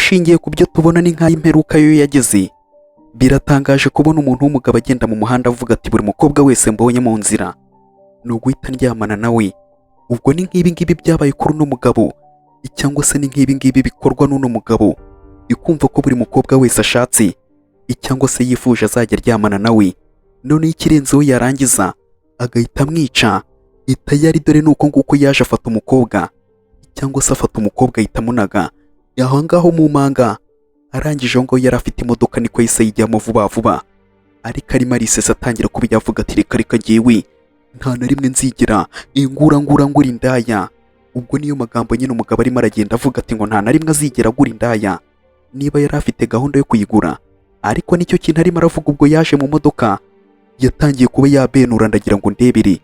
Dushingiye ku byo tubona, ni nk'aho imperuka yo yageze. Biratangaje kubona umuntu w'umugabo agenda mu muhanda avuga ati: "Buri mukobwa wese mbonye mu nzira ni uguhita ndyamana nawe." Ubwo ni nk'ibi ngibi byabaye kuri uno mugabo, cyangwa se ni nk'ibi ngibi bikorwa n'uno mugabo, ikumva ko buri mukobwa wese ashatse cyangwa se yifuje azajya aryamana nawe, noneho ikirenzeho yarangiza agahita amwica itayari. Dore ni uko nguko yaje afata umukobwa, cyangwa se afata umukobwa ahita amunaga aho ngaho mu manga. Arangije aho ngaho yari afite imodoka, niko yahise ayijyamo vuba vuba, ariko arimo arisesa, atangira kuba yavuga ati: "Reka reka, ngewe nta na rimwe nzigera ingura ngura ngura indaya." Ubwo niyo magambo nyine umugabo arimo aragenda avuga ati ngo nta na rimwe azigera agura indaya, niba yari afite gahunda yo kuyigura, ariko nicyo kintu arimo aravuga. Ubwo yaje mu modoka, yatangiye kuba yabenura. Ndagira ngo ndebere,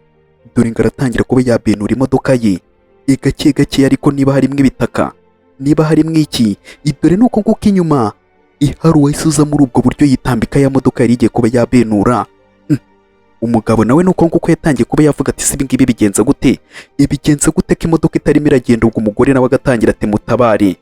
dore ngo aratangira kuba yabenura imodoka ye gake gake, ariko niba harimo ibitaka, niba harimo iki, dore nuko nguko inyuma ihari uwahise uza muri ubwo buryo yitambika ya modoka yari igiye kuba yabenura. Umugabo nawe nuko nguko yatangiye kuba yavuga ati: "Si ibi ngibi bigenza gute? Ibigenza gute ko imodoka itarimo iragenda?" Ubwo umugore nawe agatangira ati: "Mutabare,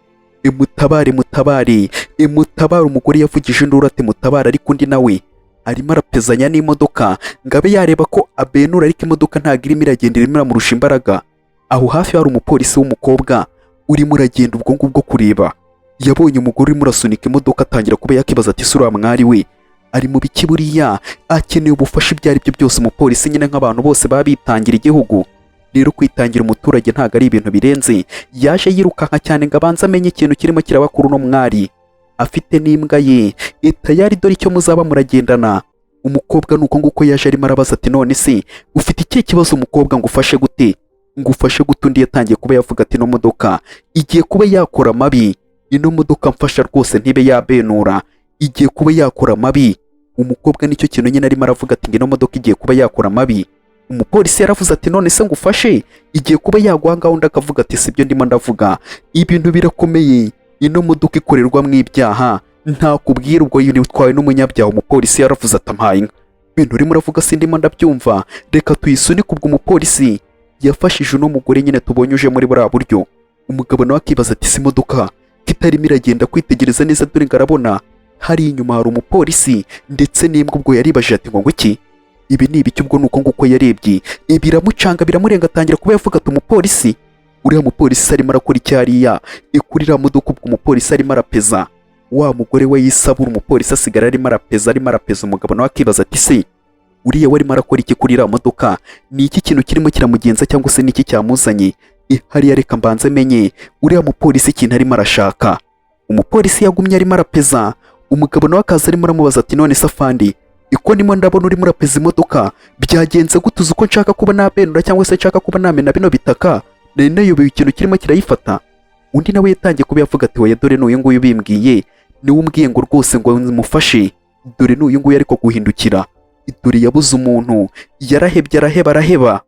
imutabare, mutabare, imutabare." Umugore yavugije induru ati: "Mutabare!" Ariko undi nawe arimo arapezanya n'imodoka ngo abe yareba ko abenura, ariko imodoka ntabwo irimo iragenda, irimo iramurusha imbaraga. Aho hafi hari umupolisi w'umukobwa urimo uragenda. Ubwo ngubwo kureba yabonye umugore urimo urasunika imodoka, atangira kuba yakibaza ati: "Ese uriya mwari we ari mu biki? Buriya akeneye ubufasha ibyo ari byo byose." Umupolisi nyine, nk'abantu bose baba bitangira igihugu, rero kwitangira umuturage ntabwo ari ibintu birenze, yaje yirukanka cyane ngo abanze amenye ikintu kirimo kiraba kuri uno mwari, afite n'imbwa ye tayari. Dore icyo muzaba muragendana. Umukobwa ni uko nguko yaje arimo arabaza ati: "None se ufite ikihe kibazo, umukobwa? Ngufashe gute? Ngufashe gute?" Undi yatangiye kuba yavuga ati: "Ino modoka igiye kuba yakora amabi, ino modoka mfasha rwose ntibe yabenura, igiye kuba yakora amabi." Umukobwa nicyo kintu nyine arimo aravuga ati ngo ino modoka igiye kuba yakora amabi. Umupolisi yaravuze ati: "None se ngufashe? Igiye kuba yagwa ngaho." Undi akavuga ati: "Sibyo ndimo ndavuga, ibintu birakomeye, ino modoka ikorerwamo ibyaha, ntakubwira." Ubwo yitwawe n'umunyabyaha. Umupolisi yaravuze ati: "Ampaye inka, ibintu urimo uravuga sindimo ndabyumva, reka tuyisunike." Ubwo umupolisi yafashije uno mugore nyine tubonye uje muri buriya buryo. Umugabo nawe akibaza ati: "Si imodoka kitarimo iragenda?" Kwitegereza neza, dore ngo arabona hari inyuma hari umupolisi ndetse n'imbwa. Ubwo yaribajije ati: "Ngo iki? Ibi ni ibiki?" Ubwo ni uko nguko yarebye, biramucanga, biramurenga, atangira kuba yavuga ati: "Umupolisi, uriya mupolisi arimo arakora icyo hariya kuri iriya modoka?" Ubwo umupolisi arimo arapeza wa mugore we yisabura, umupolisi asigara arimo arapeza, arimo arapeza. Umugabo nawe akibaza ati: "Se uriya we arimo arakora iki kuri iriya modoka? Ni iki kintu kirimo kiramugenza, cyangwa se ni iki cyamuzanye hariya? Reka mbanze menye uriya mupolisi ikintu arimo arashaka." Umupolisi yagumye arimo arapeza, umugabo nawe akaza arimo aramubaza ati: "None se afandi, iko ndimo ndabona urimo urapeza imodoka, byagenze gute? Uzi uko nshaka kuba nabenura, cyangwa se nshaka kuba namena bino bitaka? Nari nayobewe ikintu kirimo kirayifata." Undi nawe yatangiye kuba yavuga ati: "Oya, dore n'uyu nguyu ubimbwiye, niwe umbwiye ngo rwose ngo mufashe, dore n'uyu nguyu." Ariko guhindukira, dore yabuze umuntu, yarahebye, araheba, araheba.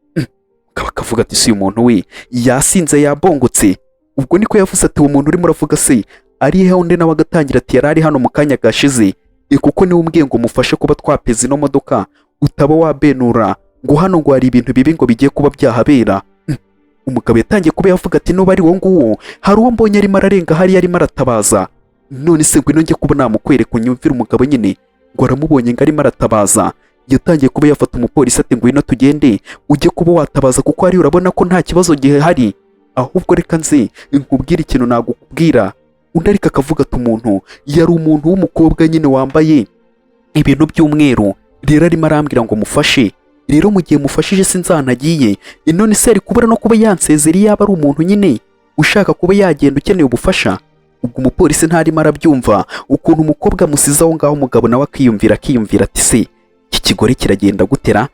Akaba akavuga ati: "Si uyu muntu we yasinze, yabongotse?" Ubwo niko yavuze ati: "Uwo muntu urimo uravuga se ari he?" Undi nawe agatangira ati: "Yari ari hano mu kanya gashize, kuko niwe umbwiye ngo mufashe kuba twapeza ino modoka utaba wabenura, ngo hano ngo hari ibintu bibi ngo bigiye kuba byahabera." Umugabo yatangiye kuba yavuga ati: "Nuba ari uwo nguwo, hari uwo mbonye arimo ararenga hariya arimo aratabaza. None se ngwino njye kuba namukwereka unyumvire." Umugabo nyine ngo aramubonye ngo arimo aratabaza. Yatangiye kuba yafata umupolisi ati: "Ngwino tugende, ujye kuba watabaza, kuko hariya urabona ko nta kibazo gihari, ahubwo reka nze nkubwire ikintu nagukubwira." Undi ariko akavuga ati: "Umuntu yari umuntu w'umukobwa nyine wambaye ibintu by'umweru, rero arimo arambwira ngo mufashe. Rero mu gihe mufashije sinzi ahantu agiye. None se yari kubura no kuba yansezera yaba ari umuntu nyine ushaka kuba yagenda, ukeneye ubufasha?" Ubwo umupolisi ntarimo arabyumva ukuntu umukobwa amusize aho ngaho. Umugabo nawe akiyumvira, akiyumvira ati: "Se iki kigore kiragenda gutera,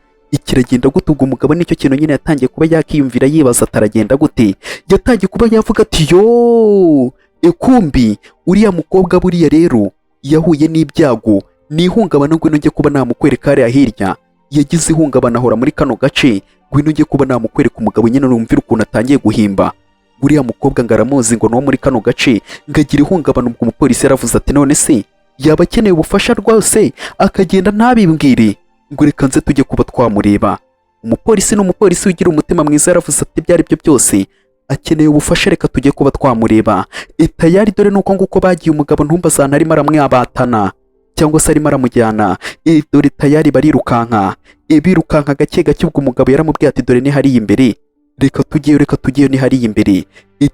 kiragenda gute?" Ubwo umugabo nicyo kintu nyine yatangiye kuba yakiyumvira, yibaza ataragenda gute. Yatangiye kuba yavuga ati: "Yo, ekumbi uriya mukobwa buriya rero yahuye n'ibyago, ni ihungabana. Ngwino njye kuba namukwereka hariya hirya, yagize ihungabana, ahora muri kano gace, ngwino njye kuba namukwereka." Umugabo nyine numvira ukuntu atangiye guhimba, uriya mukobwa ngo aramuzi, ngo ni muri kano gace, ngo agira ihungabana. Ubwo umupolisi yaravuze ati: "None se yaba akeneye ubufasha rwose akagenda ntabimbwire? Ngo reka nze tujye kuba twamureba." Umupolisi ni umupolisi ugira umutima mwiza, yaravuze ati: "Ibyo ari byo byose Akeneye ubufasha, reka tujye kuba twamureba. Tayari dore nuko nguko bagiye. Umugabo ntumbazana arimo aramwabatana cyangwa se arimo aramujyana. Dore tayari barirukanka, birukanka gake gake. Ubwo umugabo yaramubwiye ati: "Dore ni hariya imbere, reka tujyeyo, reka tujyeyo, ni hariya imbere."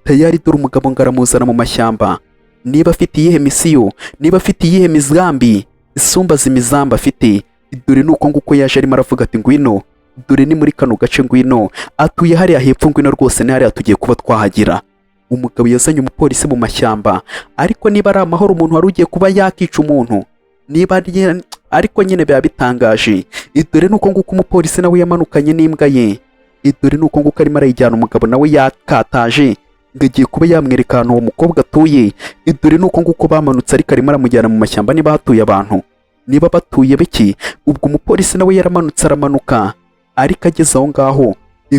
Tayari dore umugabo ngo aramuzana mu mashyamba. Niba afite iyihe misiyo, niba afite iyihe migambi, isumbaza imizambi afite. Dore nuko nguko yaje arimo aravuga ati: "Ngwino, dore ni muri kano gace, ngwino, atuye hariya hepfo, ngwino rwose, ni hariya, tugiye kuba twahagera." Umugabo yazanye umupolisi mu mashyamba, ariko niba ari amahoro, umuntu wari ugiye kuba yakica umuntu, niba ari, ariko nyine biba bitangaje. Dore nuko nguko umupolisi nawe yamanukanye n'imbwa ye. Dore nuko nguko arimo arayijyana. Umugabo nawe yakataje ngo agiye kuba yamwereka ahantu uwo mukobwa atuye. Dore nuko nguko bamanutse, ariko arimo aramujyana mu mashyamba, niba hatuye abantu, niba batuye biki. Ubwo umupolisi nawe yaramanutse, aramanuka, ariko ageze aho ngaho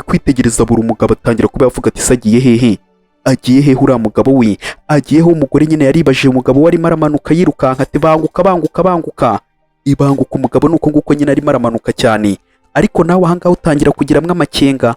kwitegereza buri umugabo atangira kuba yavuga ati: "Se agiye hehe? Agiye hehe uriya mugabo we? Agiye he?" Umugore nyine yaribajije umugabo we arimo aramanuka yirukanka ati: "Banguka, banguka, banguka, ibanguka." Umugabo nuko nguko nyine arimo aramanuka cyane, ariko nawe ahangaha utangira kugiramwo amakenga.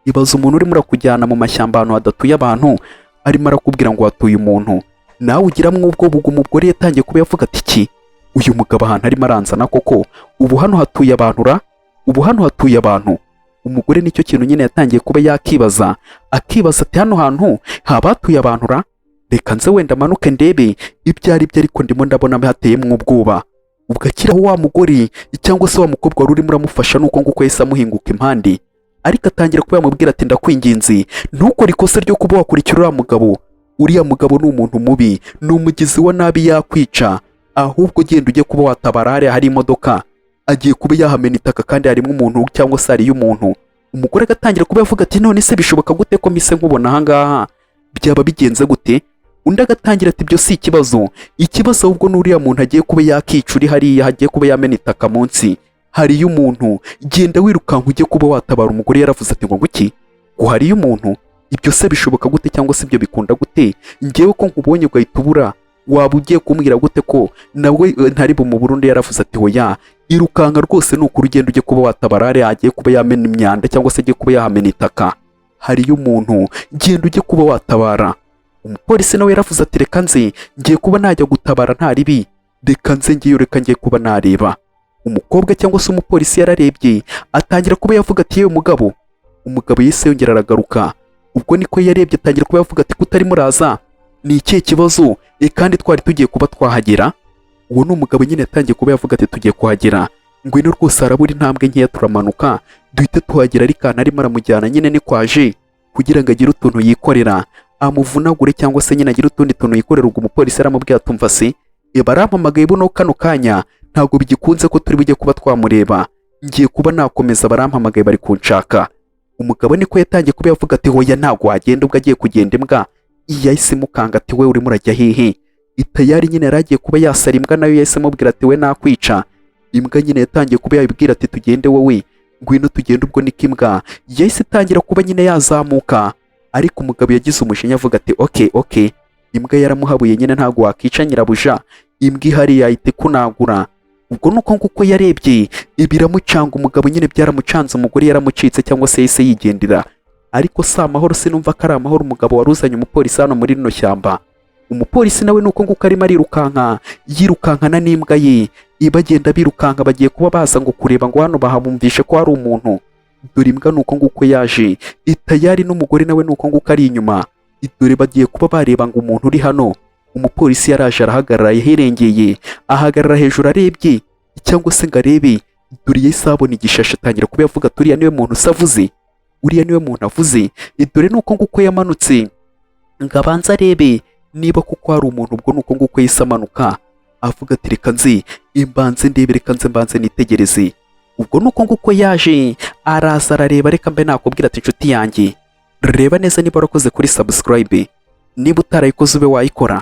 Ibaza umuntu urimo urakujyana mu mashyamba ahantu hadatuye abantu, arimo arakubwira ngo hatuye umuntu, nawe ugiramwo ubwoba. Ubwo umugore yatangiye kuba yavuga ati: "Iki uyu mugabo ahantu arimo aranzana koko, ubu hano hatuye abantu ra? Ubu hano hatuye abantu?" Umugore nicyo kintu nyine yatangiye kuba yakibaza, akibaza ati: "Hano hantu haba hatuye abantu ra? Reka nze wenda manuke ndebe ibyo ari byo, ariko ndimo ndabona hateyemo ubwoba." Ubwo akiraho, wa mugore cyangwa se wa mukobwa wari urimo uramufasha nuko nguko yahise amuhinguka impande, ariko atangira kuba yamubwira ati: "Ndakwinginze, ntukore ikosa ryo kuba wakurikira uriya mugabo. Uriya mugabo ni umuntu mubi, ni umugizi wa nabi, yakwica. Ahubwo genda ujye kuba watabara hariya hari imodoka, agiye kuba yahamena itaka kandi harimo umuntu cyangwa se hariyo umuntu." Umugore agatangira kuba yavuga ati: "None se bishoboka gute ko mise nkubona ahangaha? Byaba bigenze gute?" Undi agatangira ati: "Ibyo si ikibazo, ikibazo ahubwo ni uriya muntu agiye kuba yakica uri hariya, hagiye kuba yamena itaka munsi, hariyo umuntu, genda wirukanka ujye kuba watabara." Umugore yaravuze ati: "Ngo nguki? Ngo hariyo umuntu? Ibyo se bishoboka gute cyangwa se ibyo bikunda gute? Ngewe ko nkubonye ugahita ubura, waba ugiye kumbwira gute ko nawe ntari bumubure?" Undi yaravuze ati: "Hoya, irukanka rwose, ni ukuri, ugenda ujye kuba watabara hariya hagiye kuba yamena imyanda cyangwa se agiye kuba yahamena itaka, hariyo umuntu, genda ujye kuba watabara." Umupolisi nawe yaravuze ati: "Reka nze, ngiye kuba najya gutabara, nta ribi, reka nze ngiyo, reka ngiye kuba nareba." Umukobwa cyangwa se umupolisi yararebye, atangira kuba yavuga ati: "Yewe mugabo." Umugabo yahise yongera aragaruka. Ubwo niko yarebye, atangira kuba yavuga ati: "Kutari muraza ni ikihe kibazo? Kandi twari tugiye kuba twahagera." Uwo ni umugabo nyine yatangiye kuba yavuga ati: "Tugiye kuhagera, ngwino rwose, harabura intambwe nkeya turamanuka duhite tuhagera." Ariko ahantu arimo aramujyana nyine ni kwaje kugira ngo agire utuntu yikorera amuvunagure, cyangwa se nyine agire utundi tuntu yikorera. Ubwo umupolisi aramubwira atumva se: "Barampamagaye buno kano kanya, ntabwo bigikunze ko turi bujye kuba twamureba, ngiye kuba nakomeza, barampamagaye, bari kunshaka." Umugabo niko yatangiye kuba yavuga ati: "Hoya, ntabwo wagenda." Ubwo agiye kugenda, imbwa yahise imukanga ati: "We, urimo urajya hehe?" Itayari nyine yari agiye kuba yasara, imbwa nayo yahise amubwira ati: "We, nakwica." Imbwa nyine yatangiye kuba yabibwira ati: "Tugende wowe, ngwino tugende." Ubwo niko imbwa yahise itangira kuba nyine yazamuka, ariko umugabo yagize umujinya avuga ati: "Okay, okay." Imbwa yaramuhabuye nyine, ntabwo wakica nyirabuja, imbwa ihari yahita ikunagura. Ubwo nuko nguko yarebye biramucanga, umugabo nyine byaramucanze, umugore yaramucitse cyangwa se yahise yigendera. Ariko si amahoro, sinumva ko ari amahoro umugabo wari uzanye umupolisi hano muri rino shyamba. Umupolisi nawe nuko nguko arimo arirukanka, yirukankana n'imbwa ye, bagenda birukanka, bagiye kuba baza ngo kureba ngo hano bahabumvishe ko hari umuntu. Dore imbwa nuko nguko yaje itayari, n'umugore nawe nuko nguko ari inyuma. Dore bagiye kuba bareba ngo umuntu uri hano. Umupolisi yaraje arahagarara yahirengeye, ahagarara hejuru arebye cyangwa se ngo arebe. Dore yahise abona igishashi, atangira kuba yavuga ati: "Uriya niwe muntu se avuze? Uriya niwe muntu avuze?" Dore nuko nguko yamanutse ngo abanze arebe niba kuko hari umuntu. Ubwo nuko nguko yahise amanuka avuga ati: "Reka nze imbanze ndebe, reka nze mbanze nitegereze." Ubwo nuko nguko yaje araza arareba. Reka mbe nakubwira ati: "Inshuti yanjye, reba neza niba warakoze kuri subscribe. Niba utarayikoze, ube wayikora,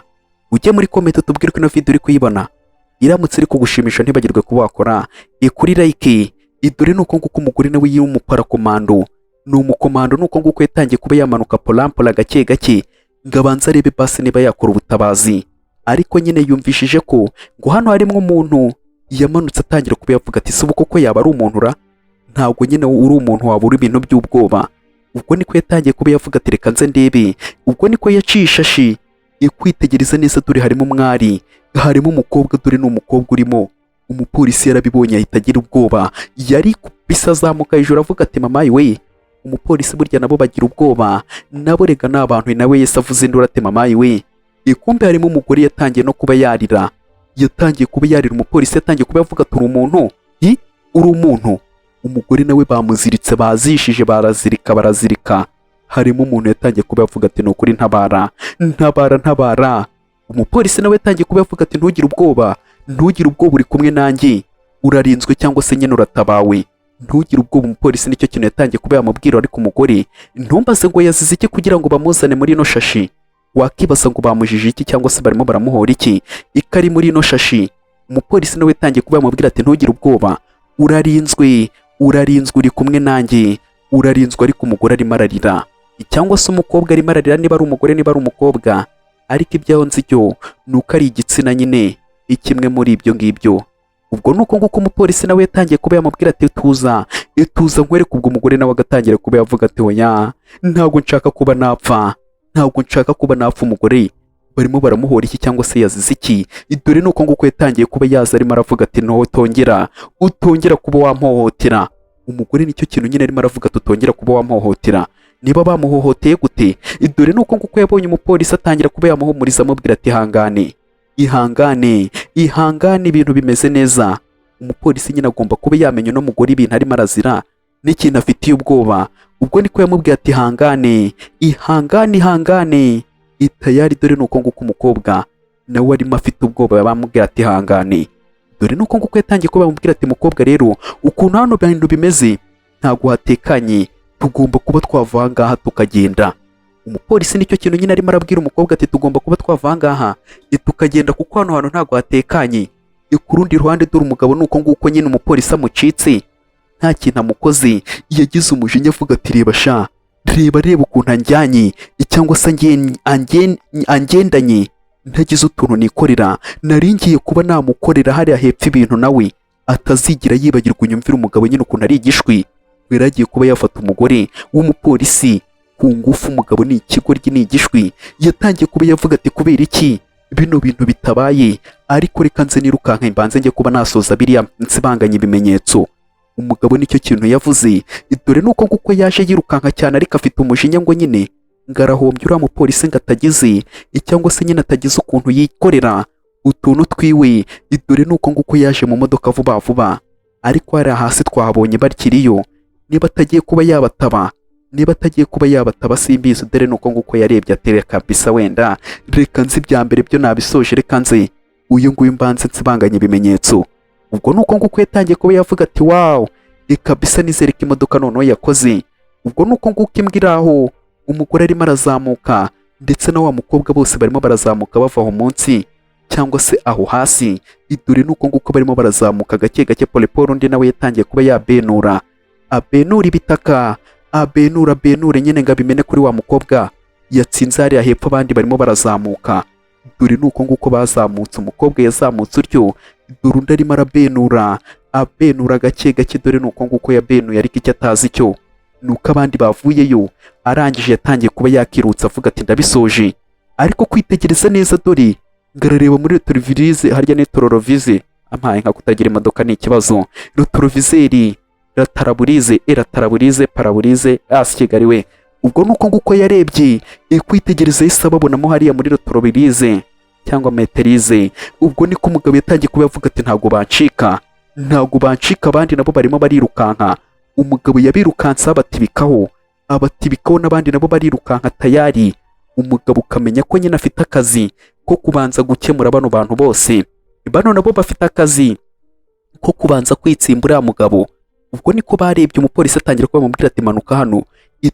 ujye muri comment utubwire ko ino video uri kuyibona iramutse iri kugushimisha. Ntibagirwe kuba wakora ikuri like. Dore nuko nguko umugore nawe y'umuparakomando, ni umukomando, nuko nguko yatangiye kuba yamanuka polampola gake gake ngo abanze arebe basi niba yakora ubutabazi, ariko nyine yumvishije ko ngo hano harimo umuntu. Yamanutse atangira kuba yavuga ati: "Si ubu koko yaba ari umuntu ra?" Ntabwo nyine uri umuntu wabura ibintu by'ubwoba. Ubwo niko yatangiye kuba yavuga ati reka nze ndebe. Ubwo niko yaciye ishashi ikwitegereza neza, dore harimo umwari, harimo umukobwa, dore ni umukobwa urimo. Umupolisi yarabibonye ahita agira ubwoba, yari kubisa azamuka hejuru avuga ati mamayi we. Umupolisi burya nabo bagira ubwoba, nabo rega ni abantu. Nawe yese avuze induru ati mamayi we. Ikumbe harimo umugore, yatangiye no kuba yarira, yatangiye kuba yarira. Umupolisi yatangiye kuba yavuga ati uri umuntu, hi uri umuntu. Umugore nawe bamuziritse, bazishije, barazirika, barazirika. Harimo umuntu, yatangiye kuba yavuga ati ni ukuri ntabara, ntabara, ntabara. Umupolisi nawe yatangiye kuba yavuga ati ntugire ubwoba, ntugire ubwoba, uri kumwe nanjye, urarinzwe cyangwa se nyine uratabawe, ntugire ubwoba. Umupolisi nicyo kintu yatangiye kuba yamubwira. Ariko umugore ntumbaze ngo yazize iki kugira ngo bamuzane muri ino shashi. Wakibaza ngo bamujije iki cyangwa se barimo baramuhora iki ikari muri ino shashi. Umupolisi nawe yatangiye kuba yamubwira ati ntugire ubwoba, urarinzwe, urarinzwe, uri kumwe nanjye, urarinzwe. Ariko umugore arimo ararira cyangwa se umukobwa arimo ararira, niba ari umugore, niba ari umukobwa, ariko ibyaho nzi cyo ni uko ari igitsina nyine ikimwe muri ibyo ngibyo. Ubwo ni uko nguko umupolisi nawe yatangiye kuba yamubwira ati tuza, tuza nkwereke. Ubwo umugore nawe agatangira kuba yavuga ati oya, ntabwo nshaka kuba napfa, ntabwo nshaka kuba napfa. Umugore barimo baramuhora iki cyangwa se yazize iki? Dore ni uko nguko yatangiye kuba yaza arimo aravuga ati no, utongera, utongera kuba wampohotera. Umugore nicyo kintu nyine arimo aravuga ati utongera kuba wampohotera. Niba bamuhohoteye gute? Dore ni uko nguko yabonye umupolisi atangira kuba yamuhumuriza, amubwira ati ihangane, ihangane, ihangane, ibintu bimeze neza. Umupolisi nyine agomba kuba yamenya uno mugore ibintu arimo arazira n'ikintu afitiye ubwoba. Ubwo niko yamubwiye ati ihangane, ihangane, ihangane, itayari. Dore ni uko nguko umukobwa nawe arimo afite ubwoba, bamubwira ati ihangane. Dore ni uko nguko yatangiye kuba bamubwira ati mukobwa rero, ukuntu hano bintu bimeze ntabwo hatekanye, tugomba kuba twava aha ngaha tukagenda. Umupolisi nicyo kintu nyine arimo arabwira umukobwa ati tugomba kuba twava aha ngaha tukagenda kuko hano hantu ntabwo hatekanye. Ku rundi ruhande dore umugabo ni uko nguko nyine umupolisi amucitse nta kintu amukoze, yagize umujinya avuga ati reba sha, reba, reba ukuntu anjyanye cyangwa se angendanye ntagize utuntu nikorera, nari ngiye kuba namukorera hariya hepfo ibintu nawe atazigera yibagirwa. Unyumvira umugabo nyine ukuntu ari igishwi, yari agiye kuba yafata umugore w'umupolisi ku ngufu. Umugabo ni ikigoryi, ni igishwi. Yatangiye kuba yavuga ati kubera iki bino bintu bitabaye? Ariko reka nze nirukanka mbanze njye kuba nasoza biriya nsibanganya ibimenyetso. Umugabo nicyo kintu yavuze. Dore nuko nguko yaje yirukanka cyane, ariko afite umujinya ngo nyine ngo arahombye uriya mupolisi ngo atagize cyangwa se nyine atagize ukuntu yikorera utuntu twiwe. Dore nuko nguko yaje mu modoka vuba vuba, ariko hariya hasi twahabonye bakiriyo. Niba atagiye kuba yabataba, niba atagiye kuba yabataba simbizi. Dore nuko nguko yarebye ati kabisa wenda reka nzi ibya mbere byo nabisoje, reka nze uyu nguyu mbanze nsibanganye ibimenyetso. Ubwo nuko nguko yatangiye kuba yavuga ati wow, kabisa nizere ko imodoka noneho yakoze. Ubwo nuko nguko imbwa iri aho, umugore arimo arazamuka ndetse na wa mukobwa, bose barimo barazamuka bava aho munsi cyangwa se aho hasi. Dore nuko nguko barimo barazamuka gake gake, pole pole. Undi nawe yatangiye kuba yabenura, abenura ibitaka, abenura, abenure nyine ngo abimene kuri wa mukobwa yatsinze hariya hepfo. Abandi barimo barazamuka. Dore nuko nguko bazamutse, umukobwa yazamutse utyo. Dore undi arimo arabenura, abenura gake gake. Dore nuko nguko yabenuye, ariko icyo atazi cyo ni uko abandi bavuyeyo. Arangije yatangiye kuba yakirutsa avuga ati ndabisoje. Ariko kwitegereza neza, dore ngo arareba muri rétroviseur, harya ni tororovize, ampaye nka kutagira imodoka ni ikibazo. Rétroviseur, rataraburize, erataraburize, paraburize, asi Kigali we. Ubwo nuko nguko yarebye kwitegereza, yahise ababonamo hariya muri rétroviseur cyangwa meterize. Ubwo niko umugabo yatangiye kuba yavuga ati ntabwo bancika, ntabwo bancika. Abandi nabo barimo barirukanka, umugabo yabirukanse abatibikaho, abatibikaho, n'abandi nabo barirukanka tayari. Umugabo ukamenya ko nyine afite akazi ko kubanza gukemura bano bantu bose, bano nabo bafite akazi ko kubanza kwitsimba uriya mugabo. Ubwo niko barebye, umupolisi atangira kuba bamubwira ati manuka hano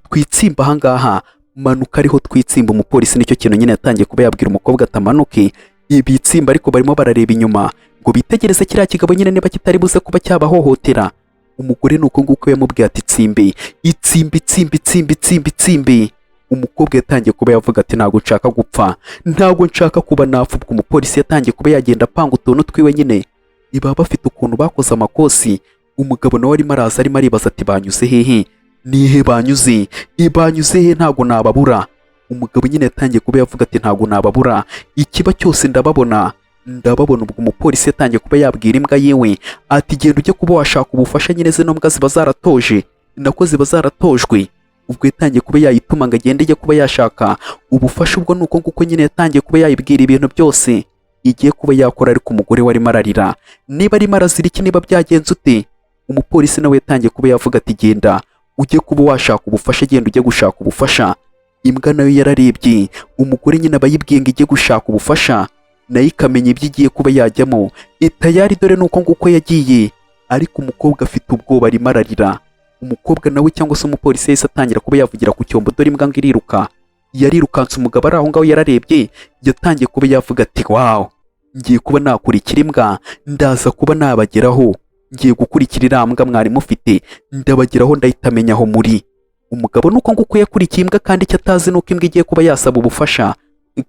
twitsimba ahangaha, manuka ariho twitsimba. Umupolisi nicyo kintu nyine yatangiye kuba yabwira umukobwa atamanuke ibitsimba, ariko barimo barareba inyuma ngo bitegereze kiriya kigabo nyine niba kitari buze kuba cyabahohotera. Umugore ni uko nguko yamubwiye ati tsimbe, itsimbe, itsimbe, itsimbe, itsimbe, itsimbe. Umukobwa yatangiye kuba yavuga ati ntabwo nshaka gupfa, ntabwo nshaka kuba napfa. Ubwo umupolisi yatangiye kuba yagenda apanga utuntu twiwe nyine, baba bafite ukuntu bakoze amakosi. Umugabo nawe arimo araza, arimo aribaza ati banyuze hehe? Nihe banyuze? Banyuze he? Ntabwo nababura. Umugabo nyine yatangiye kuba yavuga ati: "Ntabwo nababura, ikiba cyose ndababona, ndababona." Ubwo umupolisi yatangiye kuba yabwira imbwa yiwe ati: "Genda ujye kuba washaka ubufasha." Nyine zino mbwa ziba zaratoje, nako ziba zaratojwe. Ubwo yatangiye kuba yayituma ngo agende ijye kuba yashaka ubufasha. Ubwo ni uko nguko nyine yatangiye kuba yayibwira ibintu byose igiye kuba yakora, ariko umugore we arimo ararira. Niba arimo arazira iki? Niba byagenze ute? Umupolisi nawe yatangiye kuba yavuga ati: "Genda ujye kuba washaka ubufasha, genda ujye gushaka ubufasha." Imbwa nayo yararebye umugore nyine aba yibwiye ngo ijye gushaka ubufasha, nayo ikamenya ibyo igiye kuba yajyamo. Itayari dore ni uko nguko yagiye, ariko umukobwa afite ubwoba, arimo ararira. Umukobwa nawe cyangwa se umupolisi yahise atangira kuba yavugira ku cyombo. Dore imbwa ngo iriruka, yarirukanse. Umugabo ari aho ngaho yararebye, yatangiye kuba yavuga ati: "Wow, ngiye kuba nakurikira imbwa, ndaza kuba nabageraho. Ngiye gukurikira iriya mbwa mwari mufite, ndabageraho, ndahita amenya aho muri." Umugabo nuko nguko yakurikiye imbwa, kandi icyo atazi nuko imbwa igiye kuba yasaba ubufasha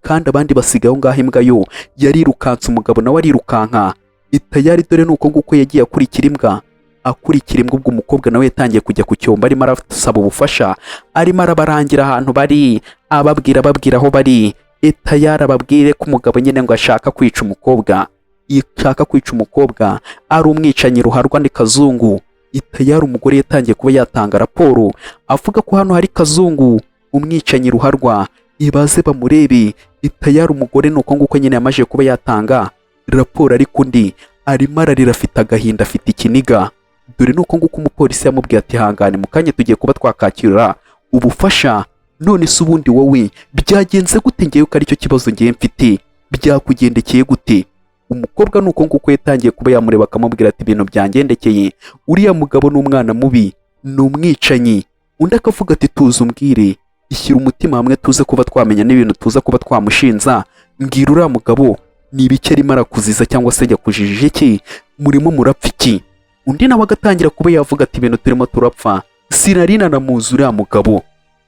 kandi abandi basigaye aho ngaho. Imbwa yo yarirukanse, umugabo nawe arirukanka. Itayari dore nuko nguko yagiye akurikira imbwa, akurikira imbwa. Ubwo umukobwa nawe yatangiye kujya ku cyombo, arimo arasaba ubufasha, arimo arabarangira ahantu bari, ababwira, ababwira aho bari. Itayari ababwire ko umugabo nyine ngo ashaka kwica umukobwa, ashaka kwica umukobwa, ari umwicanyi ruharwa, ni Kazungu. Itayari umugore yatangiye kuba yatanga raporo avuga ko hano hari Kazungu, umwicanyi ruharwa, ibaze bamurebe. Itayari umugore ni uko nguko nyine yamaze kuba yatanga raporo, ariko undi arimo ararira, afite agahinda, afite ikiniga. Dore ni uko nguko umupolisi yamubwiye ati: "Hangane, mu kanya tugiye kuba twakakira ubufasha. None se ubundi wowe byagenze gute? Ngewe ko aricyo kibazo ngewe mfite, byakugendekeye gute?" Umukobwa ni uko nguko yatangiye kuba yamureba, akamubwira ati: "Ibintu byangendekeye, uriya mugabo ni umwana mubi, ni umwicanyi." Undi akavuga ati: "Tuze umbwire, ishyira umutima hamwe, tuze kuba twamenya n'ibintu tuza kuba twamushinza. Mbwira, uriya mugabo ni ibiki arimo arakuziza, cyangwa se yakujijije iki? Murimo murapfa iki?" Undi nawe agatangira kuba yavuga ati: "Ibintu turimo turapfa, sinari nanamuzi uriya mugabo."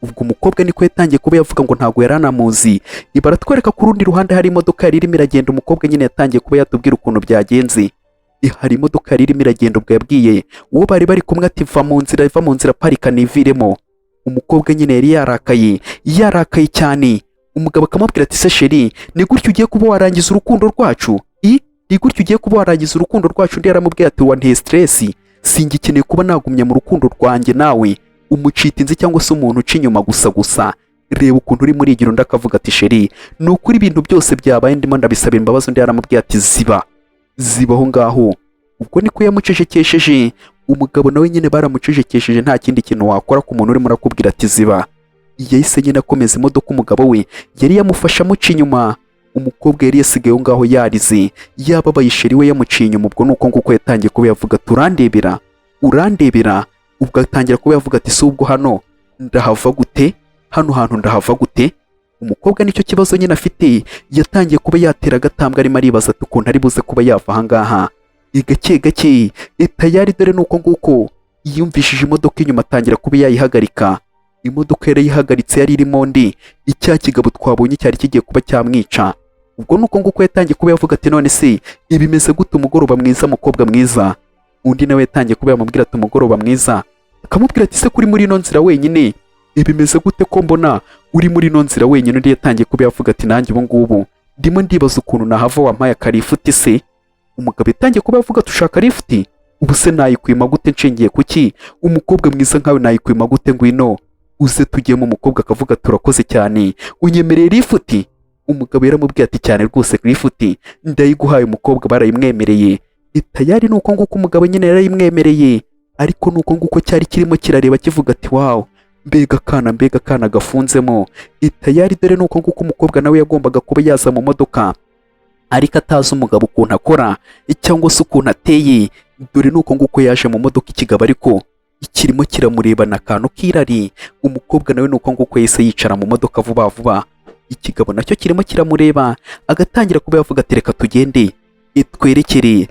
Ubwo umukobwa niko yatangiye kuba yavuga ngo ntabwo yari anamuzi. Baratwereka ku rundi ruhande hari imodoka yari irimo iragenda. Umukobwa nyine yatangiye kuba yatubwira ukuntu byagenze. Hari imodoka yari irimo iragenda. Ubwo yabwiye uwo bari bari kumwe ati: "Va mu nzira, va mu nzira, parika niviremo." Umukobwa nyine yari yarakaye, yarakaye cyane. Umugabo akamubwira ati: "Se chérie, ni gutyo ugiye kuba warangiza urukundo rwacu? I ni gutyo ugiye kuba warangiza urukundo rwacu?" Undi yaramubwiye ati: "Wanteye stress, singikeneye kuba nagumya mu rukundo rwanjye nawe, umucitinzi cyangwa se umuntu uca inyuma gusa gusa, reba ukuntu uri murigira." Undi akavuga ati: "Chérie, ni ukuri ibintu byose byabaye ndimo ndabisabira imbabazi." Undi yaramubwiye ati: "Ziba, ziba aho ngaho." Ubwo niko yamucecekesheje. Umugabo nawe nyine baramucecekesheje. Nta kindi kintu wakora ku muntu urimo urakubwira ati: "Ziba." Yahise nyine akomeza imodoka. Umugabo we yari yamufashe amuca inyuma. Umukobwa yari yasigaye aho ngaho yarize, yababaye, chéri we yamuciye inyuma. Ubwo nuko nguko yatangiye kuba yavuga ati: "Urandebera, urandebera." Ubwo atangira kuba yavuga ati: "Si ubwo hano ndahava gute? Hano hantu ndahava gute?" Umukobwa nicyo kibazo nyine afite. Yatangiye kuba yatera agatambwe, arimo aribaza ati ukuntu ari buze kuba yava ahangaha gake gake. Tayari dore nuko nguko yiyumvishije imodoka inyuma, atangira kuba yayihagarika. Imodoka yarayihagaritse, yari irimo undi icya kigabo twabonye cyari kigiye kuba cyamwica. Ubwo nuko nguko yatangiye kuba yavuga ati: "None se ibimeze gute? Umugoroba mwiza, mukobwa mwiza." Undi nawe yatangiye kuba yamubwira ati: "Umugoroba mwiza." Akamubwira ati: "Se kuri muri ino nzira wenyine, ibimeze gute ko mbona uri muri ino nzira wenyine?" Undi yatangiye kuba yavuga ati: "Nanjye ubu ngubu ndimo ndibaza ukuntu nahava, wampaye akalifuti se?" Umugabo yatangiye kuba yavuga ati: "Ushaka lifuti? Ubu se nayikwima gute? Nshingiye kuki? Umukobwa mwiza nkawe nayikwima gute? Ngwino uze tujyemo." Umukobwa akavuga: "Turakoze cyane, unyemereye lifuti?" Umugabo yaramubwiye ati: "Cyane rwose, lifuti ndayiguhaye." Umukobwa barayimwemereye. Tayari ni uko nguko umugabo nyine yarayimwemereye, ariko ni uko nguko cyari kirimo kirareba kivuga ati: "Wow, mbega akana, mbega akana gafunzemo." Tayari dore ni uko nguko umukobwa nawe yagombaga kuba yaza mu modoka, ariko atazi umugabo ukuntu akora cyangwa se ukuntu ateye. Dore ni uko nguko yaje mu modoka, ikigabo ariko kirimo kiramurebana akantu k'irari. Umukobwa nawe ni uko nguko yahise yicara mu modoka vuba vuba. Ikigabo nacyo kirimo kiramureba, agatangira kuba yavuga ati: "Reka tugende itwerekere."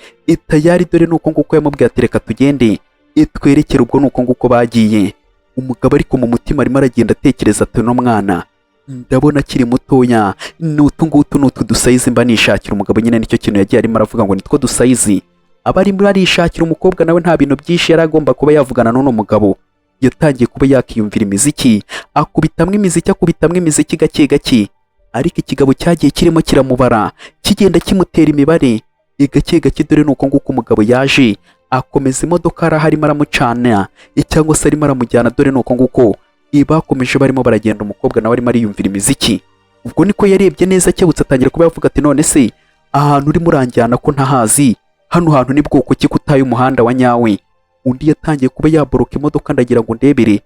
Tayari dore ni uko nguko yamubwiye ati: "Reka tugende itwerekere." Ubwo ni uko nguko bagiye. Umugabo ariko mu mutima arimo aragenda atekereza ati: "Uno mwana ndabona akiri mutoya, ni utu ngutu, ni utu dusayizi mba nishakira." Umugabo nyine nicyo kintu yagiye arimo aravuga ngo nitwo dusayizi aba arimo arishakira. Umukobwa nawe nta bintu byinshi yari agomba kuba yavugana n'uno mugabo. Yatangiye kuba yakiyumvira imiziki, akubitamwo imiziki, akubitamwo imiziki gake gake, ariko ikigabo cyagiye kirimo kiramubara, kigenda kimutera imibare gake gake. Dore nuko nguko umugabo yaje akomeza imodoka, araho arimo aramucana cyangwa se arimo aramujyana. Dore nuko nguko bakomeje barimo baragenda, umukobwa nawe arimo ariyumvira imiziki. Ubwo niko yarebye neza akebutse, atangira kuba yavuga ati: "None se ahantu urimo uranjyana ko ntahazi? Hano hantu ni bwoko ki kutaye umuhanda wa nyawe?" Undi yatangiye kuba yaboroka imodoka. Ndagira ngo ndebere,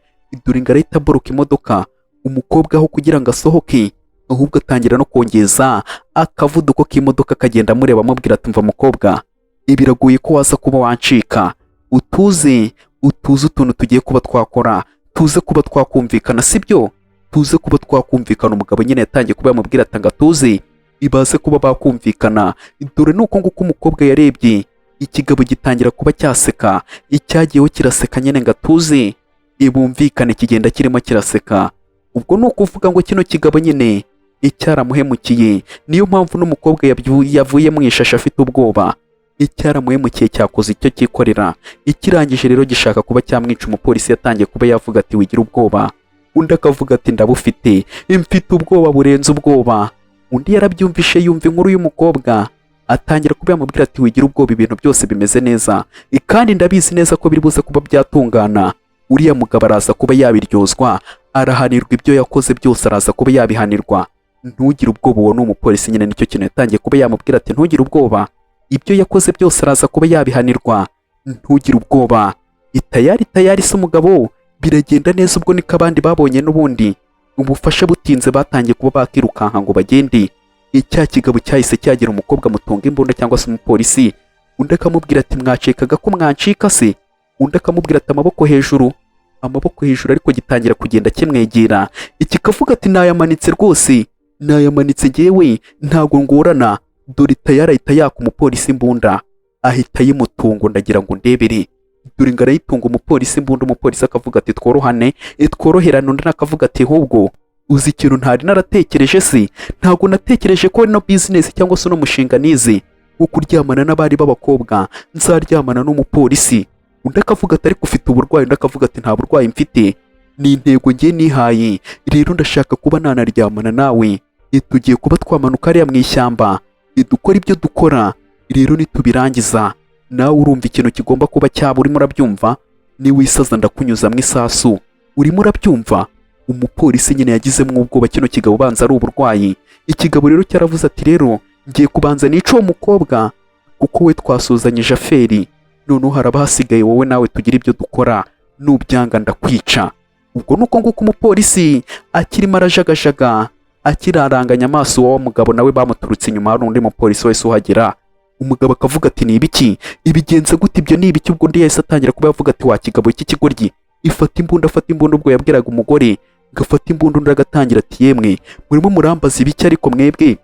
dore ngo arahita aboroka imodoka. Umukobwa aho kugira ngo asohoke, ahubwo atangira no kongeza akavuduko k'imodoka, akagenda amureba, amubwira ati: "Mva mukobwa, biragoye ko waza kuba wancika. Utuze, utuze, utuntu tugiye kuba twakora, tuze kuba twakumvikana, sibyo? Tuze kuba twakumvikana." Umugabo nyine yatangiye kuba yamubwira ati ngo atuze, ibaze kuba bakumvikana. Dore nuko nguko umukobwa yarebye ikigabo gitangira kuba cyaseka, icyagiyeho kiraseka nyine ngo atuze ibumvikane, kigenda kirimo kiraseka. Ubwo ni ukuvuga ngo kino kigabo nyine icyaramuhemukiye, niyo mpamvu n'umukobwa yavuye mu ishashi afite ubwoba. Icyaramuhemukiye cyakoze icyo cyikorera, ikirangije rero gishaka kuba cyamwica. Umupolisi yatangiye kuba yavuga ati: "Wigira ubwoba." Undi akavuga ati: "Ndabufite, mfite ubwoba burenze ubwoba." Undi yarabyumvishe, yumva inkuru y'umukobwa, atangira kuba yamubwira ati: "Wigira ubwoba, ibintu byose bimeze neza, kandi ndabizi neza ko biri buze kuba byatungana. Uriya mugabo araza kuba yabiryozwa, arahanirwa ibyo yakoze byose, araza kuba yabihanirwa, ntugire ubwoba." Uwo ni umupolisi nyine, nicyo kintu yatangiye kuba yamubwira ati: "Ntugire ubwoba, ibyo yakoze byose araza kuba yabihanirwa, ntugire ubwoba." Itayari tayari se umugabo biragenda neza. Ubwo niko abandi babonye n'ubundi ubufasha butinze, batangiye kuba bakirukanka ngo bagende. Icya kigabo cyahise cyagira umukobwa mutunga imbunda cyangwa se umupolisi. Undi akamubwira ati: "Mwacekaga ko mwancika se?" Undi akamubwira ati: "Amaboko hejuru, amaboko hejuru." Ariko gitangira kugenda kimwegera, iki kavuga ati: "Nayamanitse rwose, nayamanitse, ngewe ntabwo ngorana." Dore tayari ahita yaka umupolisi imbunda, ahita ayimutunga. Ndagira ngo ndebere, dore ngo arayitunga umupolisi imbunda. Umupolisi akavuga ati: "Tworohane, tworoherane." Undi akavuga ati: "Ahubwo uzi ikintu ntari naratekereje se? Ntabwo natekereje ko ino bizinesi cyangwa se uno mushinga nize wo kuryamana n'abari b'abakobwa nzaryamana n'umupolisi." Undi akavuga ati: "Ariko ufite uburwayi." Undi akavuga ati: "Nta burwayi mfite, ni intego ngiye nihaye. Rero ndashaka kuba nanaryamana nawe. Tugiye kuba twamanuka hariya mu ishyamba, dukora ibyo dukora. Rero nitubirangiza, nawe urumva ikintu kigomba kuba cyaba. Urimo urabyumva? Niwisaza ndakunyuzamo isasu, urimo urabyumva?" Umupolisi nyine yagizemo ubwoba, kino kigabo ubanza ari uburwayi. Ikigabo rero cyaravuze ati: "Rero ngiye kubanza nica uwo mukobwa, kuko we twasuzanyije affaire, noneho haraba hasigaye wowe nawe tugira ibyo dukora. Nubyanga ndakwica." Ubwo nuko nguko umupolisi akirimo arajagajaga, akiraranganya amaso wa mugabo, nawe bamuturutse inyuma. Hari undi mupolisi wese uhagera. Umugabo akavuga ati: "Ni ibiki? Ibigenze gute? Ibyo ni ibiki?" Ubwo undi yahise atangira kuba yavuga ati: "Wa kigabo cy'ikigoryi, ifata imbunda, afata imbunda." Ubwo yabwiraga umugore ngo afate imbunda. Undi agatangira ati: "Yemwe, murimo murambaza ibiki? Ariko mwebwe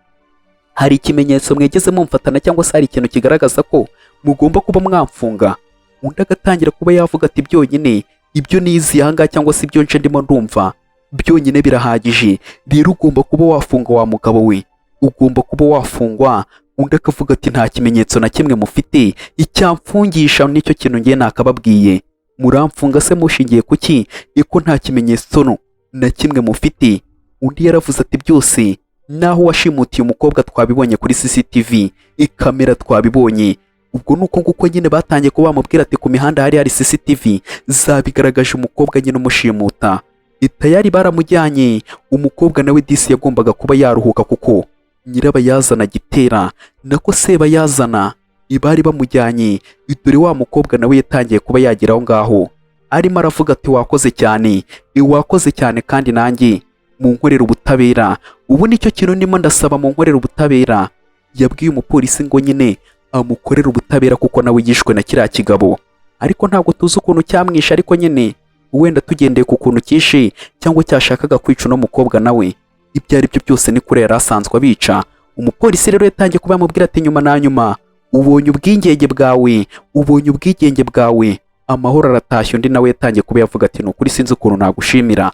hari ikimenyetso mwegeze mumfatana, cyangwa se hari ikintu kigaragaza ko mugomba kuba mwamfunga?" Undi agatangira kuba yavuga ati: "Byonyine ibyo nizi ahangaha cyangwa se ibyo nje ndimo ndumva byonyine birahagije. Rero ugomba kuba wafunga, wa mugabo we, ugomba kuba wafungwa." Undi akavuga ati: "Nta kimenyetso na kimwe mufite icyamfungisha, nicyo kintu ngiye nakababwiye. Muramfunga se mushingiye kuki, iko nta kimenyetso no na kimwe mufite?" Undi yaravuze ati: "Byose, naho washimutiye umukobwa twabibonye kuri CCTV, ikamera twabibonye." Ubwo ni uko nguko nyine batangiye kuba bamubwira ati ku mihanda hari hari CCTV zabigaragaje, umukobwa nyine umushimuta. Tayari baramujyanye. Umukobwa nawe disi yagombaga kuba yaruhuka, kuko nyirabayazana gitera nako sebayazana ibari bamujyanye. Dore wa mukobwa nawe yatangiye kuba yagera aho ngaho, arimo aravuga ati: "Wakoze cyane, wakoze cyane, kandi nanjye munkorera ubutabera. Ubu nicyo kintu ndimo ndasaba, munkorera ubutabera." Yabwiye umupolisi ngo nyine amukorere ubutabera, kuko nawe yishwe na kiriya kigabo, ariko ntabwo tuzi ukuntu cyamwishe. Ariko nyine wenda tugendeye ku kuntu cyishe cyangwa cyashakaga kwica uno mukobwa nawe, ibyo ari byo byose ni kure yari asanzwe abica. Umupolisi rero yatangiye kuba yamubwira ati: "Nyuma na nyuma ubonye ubwigenge bwawe, ubonye ubwigenge bwawe, amahoro aratashye." Undi nawe yatangiye kuba yavuga ati: "Ni ukuri sinzi ukuntu nagushimira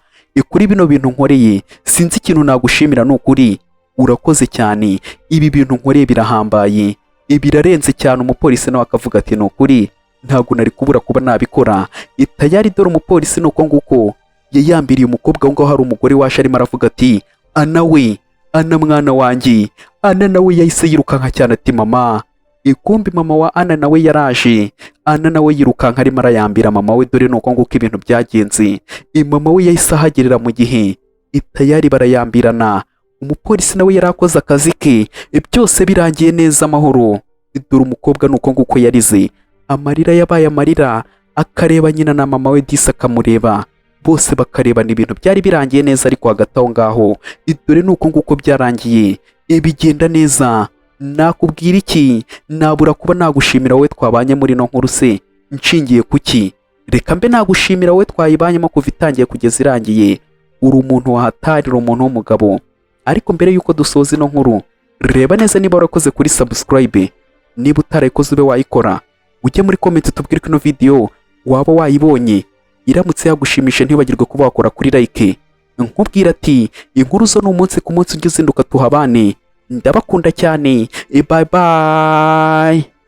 kuri bino bintu nkoreye, sinzi ikintu nagushimira, ni ukuri urakoze cyane, ibi bintu nkoreye birahambaye, birarenze cyane." Umupolisi nawe akavuga ati: "Ni ukuri Ntabwo nari kubura kuba nabikora. Tayari dore umupolisi ni uko nguko yayambiriye umukobwa. Aho ngaho hari umugore waje arimo aravuga ati: "Ana we, Ana mwana wanjye." Ana nawe yahise yirukanka cyane ati: "Mama." Ikumbi mama wa Ana nawe yaraje. Ana nawe yirukanka arimo arayambira mama we. Dore ni uko nguko ibintu byagenze. Mama we yahise ahagerera mu gihe itayari barayambirana. Umupolisi nawe yari akoze akazi ke, byose birangiye neza amahoro. Dore umukobwa ni uko nguko yarize, amarira yabaye amarira, akareba nyina na mama we disi akamureba, bose bakarebana. Ibintu byari birangiye neza, ariko hagati aho ngaho dore ni uko nguko byarangiye, bigenda neza. Nakubwira iki? Nabura kuba nagushimira wowe twabanye muri ino nkuru se nshingiye kuki? Reka mbe nagushimira wowe twayibanyemo kuva itangiye kugeza irangiye. Uri umuntu wahatarira, umuntu w'umugabo. Ariko mbere y'uko dusoza ino nkuru, reba neza niba warakoze kuri subscribe. Niba utarayikoze, ube wayikora. Ujye muri comment tubwire ko ino video waba wayibonye. Iramutse yagushimisha, ntiwibagirwe kuba wakora kuri like. Nkubwira ati inkuru zo ni umunsi ku munsi, ujye uzinduka tuhabane. Ndabakunda cyane, bye bye.